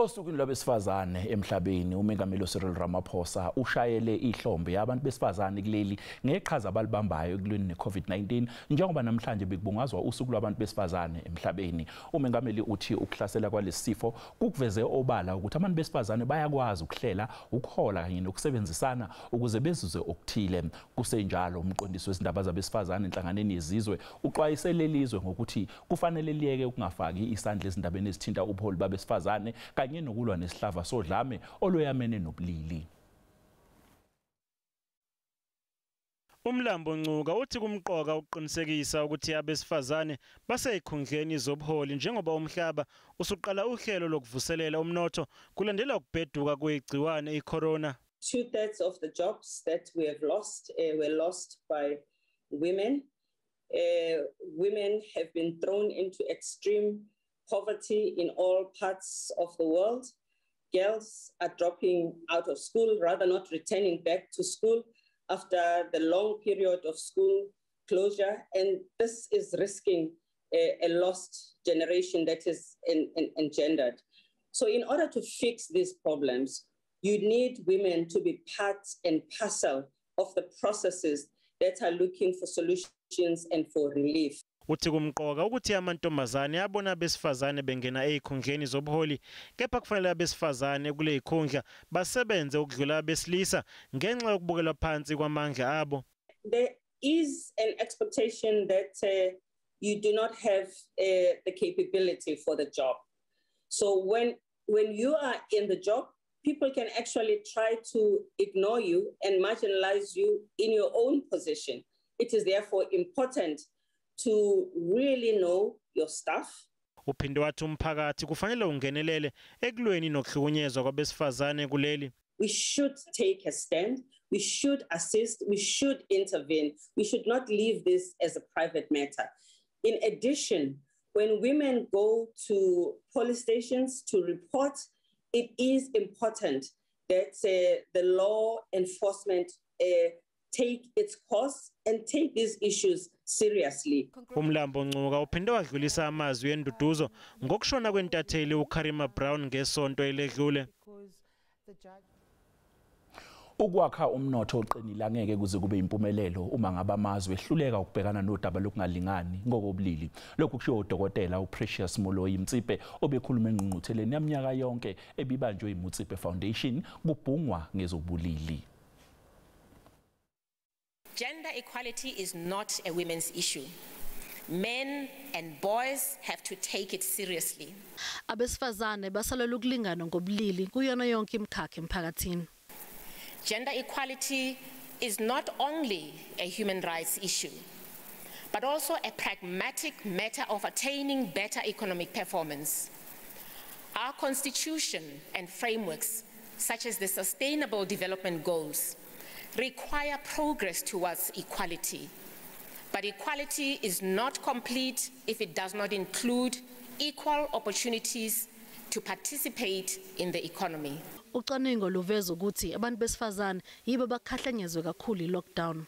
Osukwini lwabesifazane emhlabeni, uMengameli Cyril Ramaphosa ushayele ihlombe abantu besifazane kuleli ngeqhaza abalibambayo ekulweni ne-COVID-19, njengoba namhlanje bekubungazwa usuku lwabantu besifazane emhlabeni. Umengameli uthi ukuhlasela kwalesi sifo kukuveze obala ukuthi abantu besifazane bayakwazi ukuhlela, ukuhola kanye nokusebenzisana ukuze bezuze okuthile. Kusenjalo, umqondisi wezindaba zabesifazane enhlanganweni yezizwe uxwayise lelizwe ngokuthi kufanele liyeke ukungafaki isandla ezindabeni ezithinta ubuholi babesifazane kanye nokulwa nesihlava sodlame olweyamene nobulili. Umlambo Ngcuka uthi kumqoka ukuqinisekisa ukuthi abesifazane baseyikhundleni zobuholi, njengoba umhlaba usuqala uhlelo lokuvuselela umnotho kulandela ukubheduka kwegciwane iCorona. 2/3 of the jobs that we have lost were lost by women. Women have been thrown into extreme poverty in all parts of the world. Girls are dropping out of school, rather not returning back to school after the long period of school closure. And this is risking a lost generation that is engendered. So in order to fix these problems, you need women to be part and parcel of the processes that are looking for solutions and for relief. Uthi kumqoka ukuthi amantombazane abona abesifazane bengena ezikhundleni zobuholi, kepha kufanele abesifazane kule zikhundla basebenze ukudlula abesilisa ngenxa yokubukelwa phansi kwamandla abo. There is an expectation that you do not have the capability for the job. So when you are in the job, people can actually try to ignore you and marginalize you in your own position. It is therefore important to really know your stuff. Uphinde wathi umphakathi kufanele ungenelele ekulweni nokuhlukunyezwa kwabesifazane kuleli. We should take a stand, we should assist, we should intervene. We should not leave this as a private matter. In addition, when women go to police stations to report, it is important that the law enforcement take its course and take these issues seriously. Umlambo Ngcuka uphinde wadlulisa amazwi enduduzo ngokushona kwentatheli uKarima Brown ngesonto eledlule. Ukwakha umnotho oqinile angeke kuze kube impumelelo uma ngabe amazwe ehluleka ukubhekana nodaba lokungalingani ngokobulili. Lokhu kushiwo udokotela uPrecious Moloi Mtsipe obekhuluma engqungqutheleni yaminyaka yonke ebibanjwe iMutsipe Foundation kubhungwa ngezobulili. Gender equality is not a women's issue. Men and boys have to take it seriously. Abesifazane basalwela ukulingana ngobulili kuyona yonke imikhakha emphakathini. Gender equality is not only a human rights issue, but also a pragmatic matter of attaining better economic performance. Our constitution and frameworks, such as the Sustainable Development Goals, require progress towards equality. But equality is not complete if it does not include equal opportunities to participate in the economy. Ucwaningo luveza ukuthi abantu besifazane yibo bakhahlanyezwe kakhulu i-lockdown.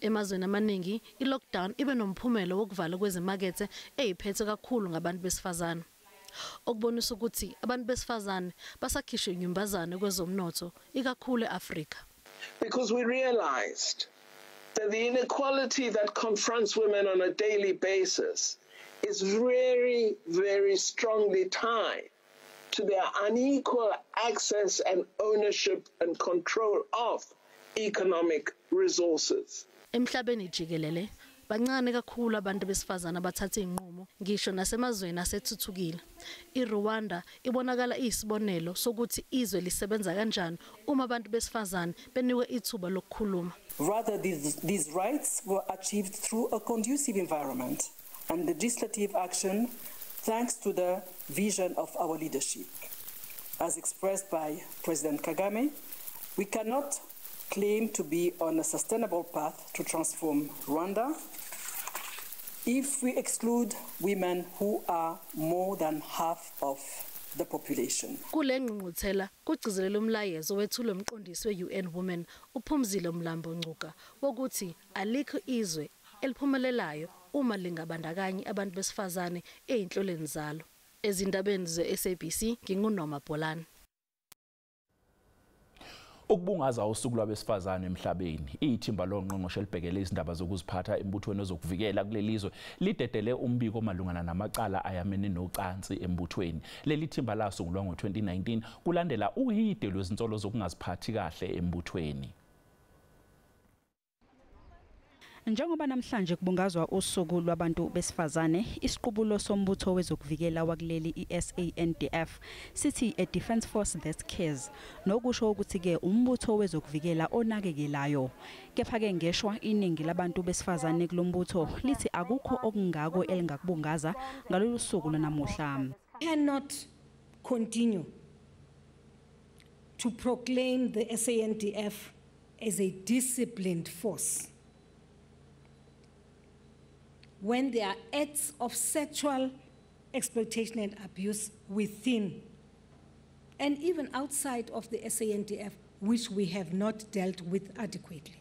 Emazweni amaningi i-lockdown ibe nomphumela wokuvala kwezimakethe eziphethe kakhulu ngabantu besifazane. Okubonisa ukuthi abantu besifazane basakhishwe inyumbazane kwezomnotho ikakhulu eAfrika. Because we realized that the inequality that confronts women on a daily basis is very, very strongly tied to their unequal access and ownership and control of economic resources. Emhlabeni jikelele bancane kakhulu abantu besifazana abathatha inqumo ngisho nasemazweni asethuthukile. IRwanda ibonakala iyisibonelo sokuthi izwe lisebenza kanjani uma abantu besifazane benikwe ithuba lokukhuluma. Rather, these rights were achieved through a conducive environment and legislative action, thanks to the vision of our leadership. As expressed by President Kagame, we cannot claim to be on a sustainable path to transform Rwanda if we exclude women who are more than half of the population. Kule ngqungquthela kugcizelela umlayezo wethulwe umqondisi we-UN Women uPhumzile Mlambo Ngcuka wokuthi alikho izwe eliphumelelayo uma lingabandakanyi abantu besifazane ezinhlelweni zalo. Ezindabeni ze-SABC nginguNoma Bolani. Ukubungaza usuku lwabesifazane emhlabeni, ithimba longqongqoshe elibhekele izindaba zokuziphatha embuthweni wezokuvikela kulelizwe lidedele umbiko malungana namacala ayamene nocansi embuthweni. Leli thimba lasungulwa ngo-2019 kulandela uhide lwezinsolo zokungaziphathi kahle embuthweni. Njengoba namhlanje kubungazwa usuku lwabantu besifazane, isiqubulo sombutho wezokuvikela wakuleli iSANDF sithi a defense force that cares, nokusho ukuthi ke umbutho wezokuvikela onakekelayo. Kepha ke ngeshwa iningi labantu besifazane kulombutho lithi akukho okungako elingakubungaza ngalolu suku lwanamuhla. Cannot continue to proclaim the SANDF as a disciplined force when there are acts of sexual exploitation and abuse within and even outside of the SANDF, which we have not dealt with adequately.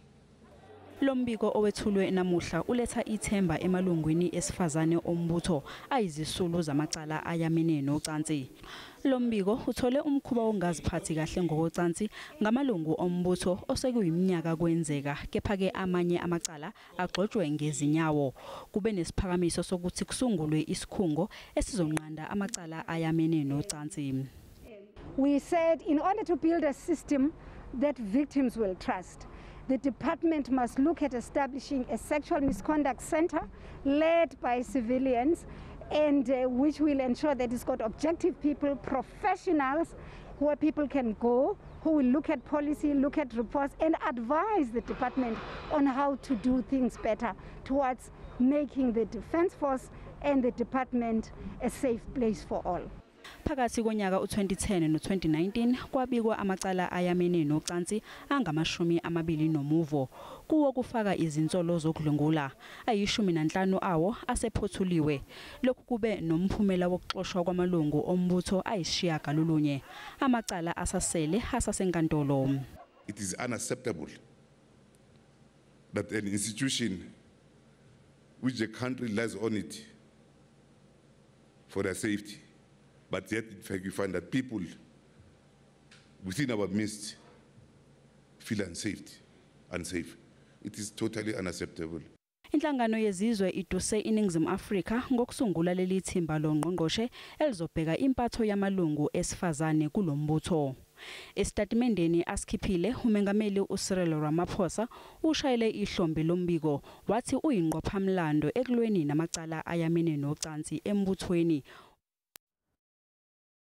Lombiko owethulwe namuhla uletha ithemba emalungwini esifazane ombutho ayizisulu zamacala ayamene nocansi. Lombiko uthole umkhuba wongaziphathi kahle ngokocansi ngamalungu ombutho osekuyiminyaka kwenzeka, kepha ke amanye amacala agxotshwe ngezinyawo. Kube nesiphakamiso sokuthi kusungulwe isikhungo esizonqanda amacala ayamene nocansi. We said in order to build a system that victims will trust, the department must look at establishing a sexual misconduct center led by civilians, and which will ensure that it's got objective people, professionals, where people can go, who will look at policy, look at reports, and advise the department on how to do things better towards making the defense force and the department a safe place for all. Phakathi konyaka u2010 no2019 kwabikwa amacala ayamene nocansi angama-20 kuwo kufaka izinsolo zokudlwengula ayi-15 awo asephothuliwe. Lokhu kube nomphumela wokuxoshwa kwamalungu ombutho ayi-9. Amacala asasele asasenkantolo. It is unacceptable that an institution which the country relies on it for their safety, but yet, in fact, you find that people within our midst feel unsafe. It is totally unacceptable. Inhlangano yezizwe iduse iNingizimu Afrika ngokusungula leli thimba longqongqoshe elizobheka impatho yamalungu esifazane kulombutho. Esitatimendeni asikhiphile, umengameli uCyril Ramaphosa ushayele ihlombe lombiko wathi uyingqophamlando ekulweni namacala ayamene nocansi embuthweni.